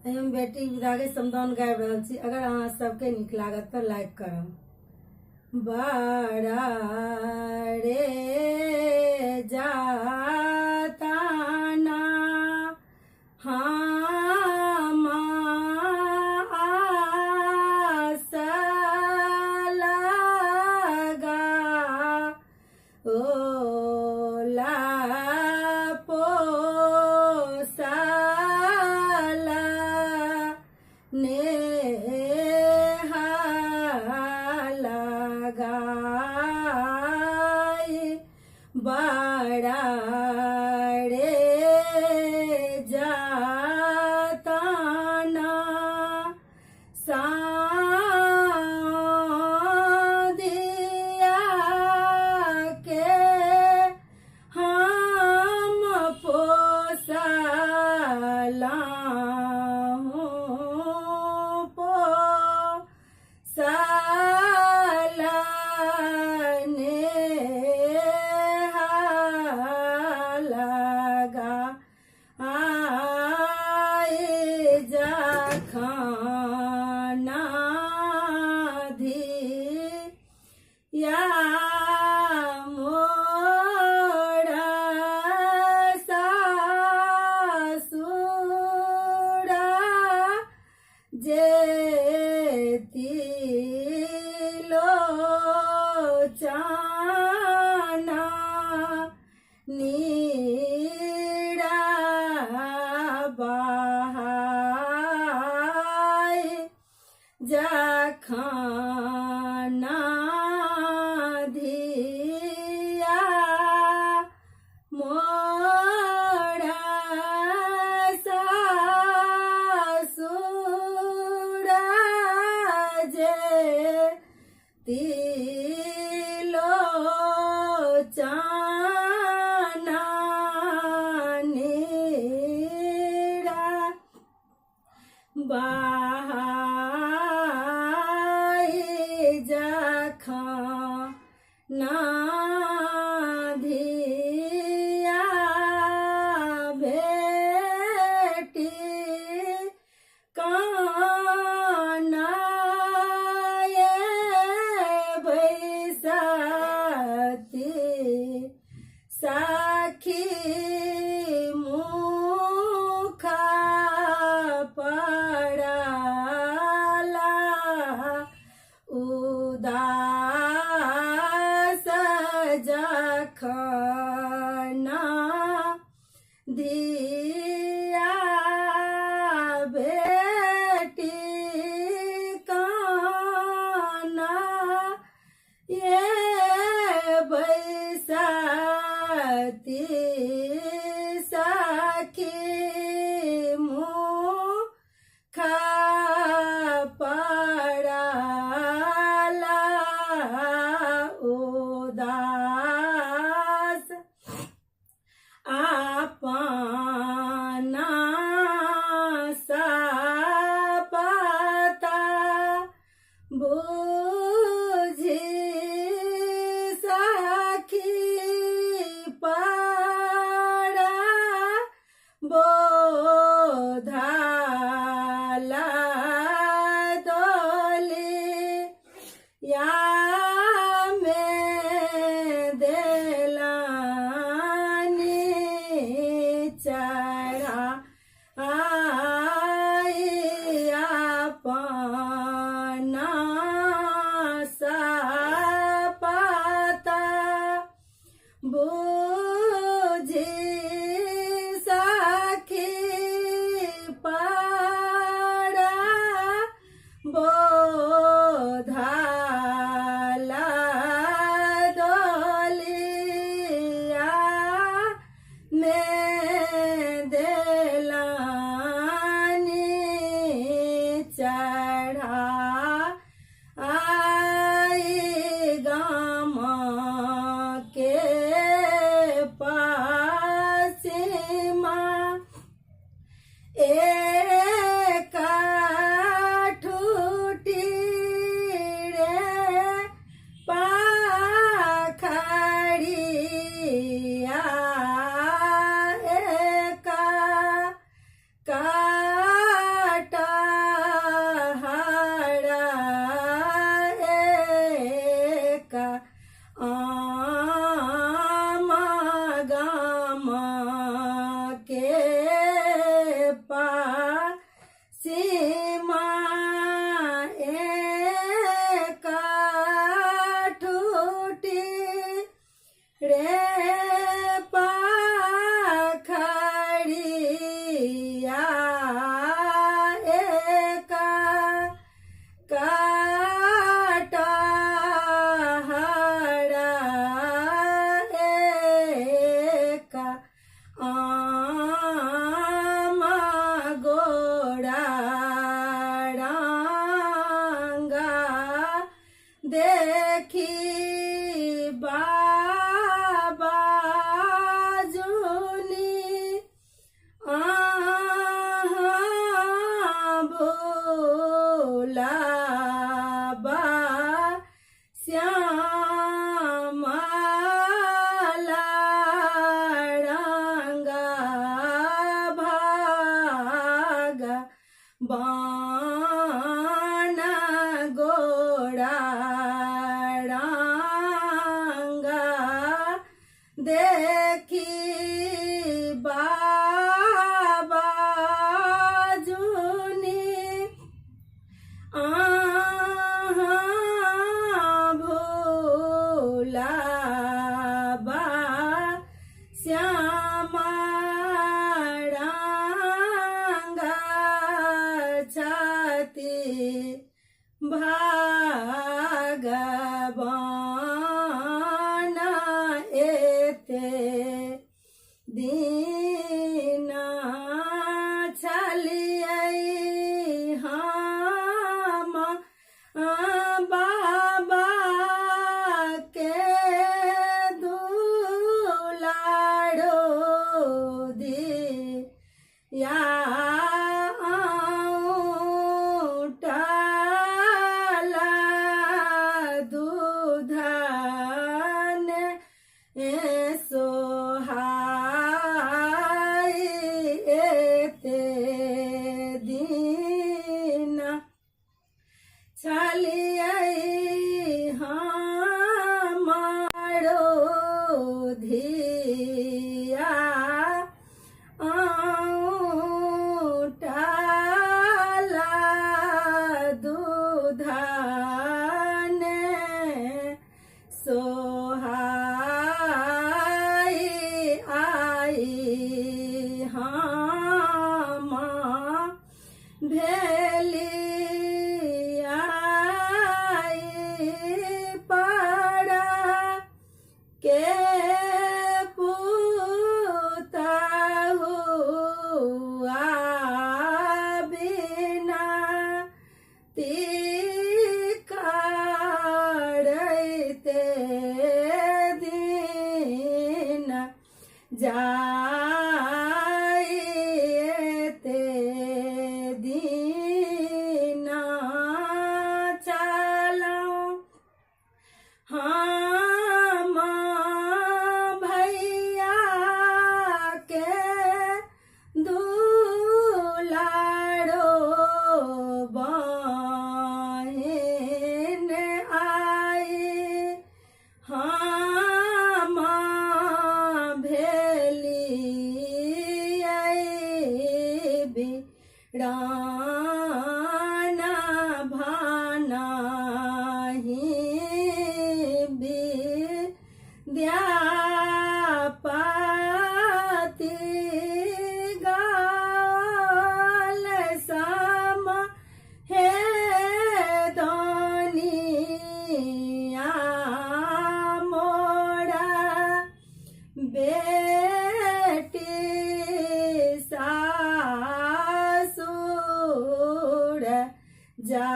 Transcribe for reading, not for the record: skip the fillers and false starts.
आइ हम बेटी विदाके समदाउन गाबि रहल छी। अगर अहाँ सबके नीक लागत तऽ लाइक करब। बड़ा रे जाता ना हम आस लगा ओला पोसाला नेहा लगाई बड़ा रे जाता ना सादिया के हम पोसला पोसला नेहा लगा आए जखना धिया मोरा सासुरा जेती लोचना नीरा बहाय जखना धिया मोरा सासुरा जे तिलो चाना नीरा बहाई जखना धिया भेटी काना ये बैसती सखी मुखा पड़ला उदास जखना दिया बेटी काना ये बैसती सखी मुखा पड़ला उदास अपना सपता बुझी सखी पड़ा बोधाला दोली या में देलानी चढ़ा आई अपना सपता बुझी सखी पड़ा बोधाला डोलिया में देलानी चढ़ा आई गामा के पासीमा एक ठूटी रे पाखड़िया एक काठूटी भोलाबा श्यामा रंगा भागा बाण गोरा रंगा देखी बाबा जुनी आहा भोलाबा श्यामा रंगा छाती भागवान एते दीना छलियै हम बाबा के दुलारो दिया टाला दूधान सोहाई एते दीना छलियै हमारो धिया टाला दूधान सोहाई आई हम भेली आई पारा के पुतहुआ बिना करैते दिन जाइते दिन चलौ हम भैया के दुलारो बहिन आई हम भेलियै बिराना भानाही विद्यापति गाल सम हे दनिया मोरा बेटी सासुर जा।